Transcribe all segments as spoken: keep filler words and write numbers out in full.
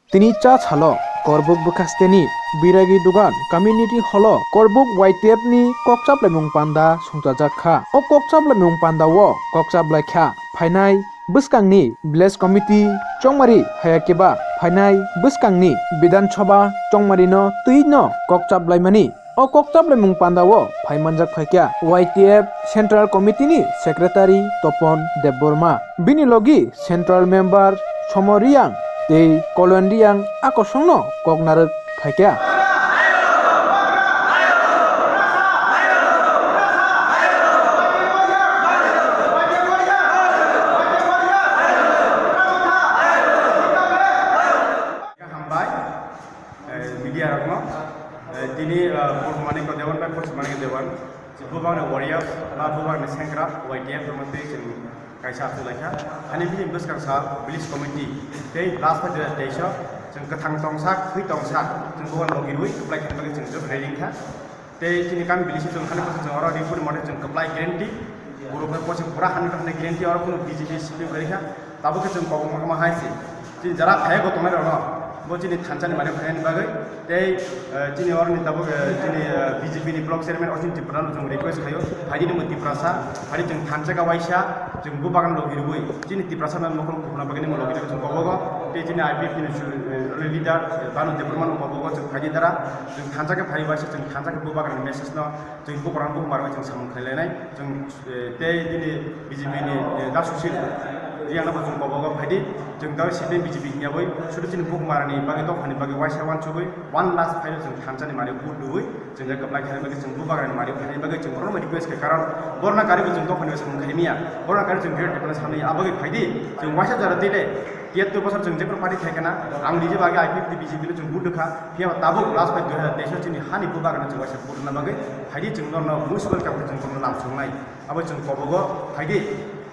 Tini cha salo Korbuk bwkhasteni Biragi Dugan Community Hall o Korbuk Y T F ni kokchaplaimung panda songchajak kha. O kokchaplaimung panda o kokchaplai kha phainai bwskangni Village Committee chongmari, hayakeba phainai bwskangni Bidhan Sabha chongmari no twi no kokchaplaimani. O kokchaplaimung panda o phai manjak phaikha Y T F Central Committee ni Secretary Topon Debbarma, bini logi Central Member Somo Riang tei Kolon Riang a kosongno kok narwk phaikha. Hambai. Eh, media rokno, eh, tini, eh, Purbo Manik Dewan bai Purbo Manik Dewan, bubagra warrior, ba bubagra sengkrak, Y T F rokno twi chwng kaisa achuk laikha. Hani bini bwskang sa village committee tei last dui hajar teis o chwng kwthang tongsa, khwi tongsa, chwng bubagra logi rwi kwplai khaina bagwi chwng joto ready wngkha. Tei chini kami village chwng khani bwswk chwng oro report mate chwng kwplai guarantee. Borok bai bwswk pura hundred percent guarantee, oro kunu B J P C P I M kwrwi kha. Tabuk khe chwng kobokma kama hai se. Chini jara phai bo tongnai rokno bo chini thansa ni mane phaini bagwi. Tei, eh, chini oro ni tabuk, eh, chini, eh, B J P ni block chairman Oshin Tripura no chwng request khaio. Phaidi ni mwi Tiprasa, phaidi chwng thansa ka waisa, chwng bubagra logi rwi. Chini Tiprasa no mokol kubuna bagwi ni logi rwi chwng kobogo. Tei chini I P F ni su-, eh, leader, eh, Banu Debbarma no kobogo chwng phaidi dara. Chwng thansa khe phai waisa, chwng thansa khe bubagra ni message no. Chwng bubagra bubagra chwng samung khlai lainai. Chwng, eh, tei bini B J P ni, eh, da Sushil Riang no bo chwng kobogo phaidi. Chwng da C P M B J P hinya bai. Sudu chini bubagra ni bagwi dophani bagwi waisa wansugwi one last final chwng thansa ni mane vote dui. Chwng je kwplai khaina bagwi chwng bubagra ni mane phaina bagwi chwng borokno request khe, karon borokno gari bo chwng dophani bai samung khaimiya. Borokno gari chwng great difference hamya abagwi phaidi. Chwng waisa jora tile. Tiyatto bosor chwng jephru party khai khana, ang nije bagwi I P F T B J P no chwng vote rwkha, phiya ba tabuk last bai dui hajar teis o chini hani bubagra no chwng waisa vote rwna bagwi phaidi chwng norno municipal council chwng norno lam songnai. Abo chwng kobogo phaidi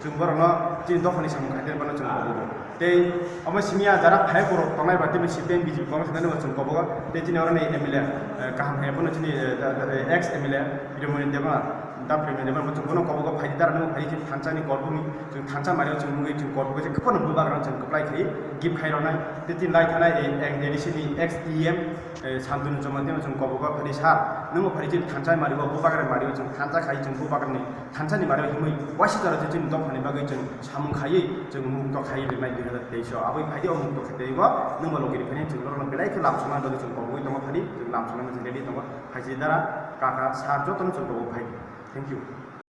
chwng borokno chini dophani samung khaide bano chwng kobogo. Tei omo simiya jara phai borok tongnai ba tini C P M B J P Congress thangnaino chwng kobogo. Tei chini oroni M L A, eh, kaham hai bono chini, eh, da, da, ex M L A Bidyamoni Debbarma, da Bidyamoni Debbarma chwng bono kobogo phaidi dara nung phaidi chini thansa ni korbumi. Chwng thansa mari o chwng nugwi chwng korbukhe je kwbangma bubagra chwng kwplai khai gift khai rwnai. Tei tini lai thanai, eh, A D C ni ex E M, eh, Santanu Jamatia no chwng kobogo phadi sir, nwng bo phadi chini thansa mari o bubagra mari o chwng thansa khai chwng bubagra ni thansa ni mari o himwi waisa jora chwng chini dophani bagwi chwng samung khaiwi chwng mukto khai rwnai dui hajar teis o. Aboni phaidi o mukto khai teibo nwng bo logi rwphani chwng norokno belai khe lam songna bagwi chwng kobogwi tongo phadi chwng lam songna bagwi chwng ready tongo. Phaisi dara kaka sir jotono chwng kobogo phai. Thank you.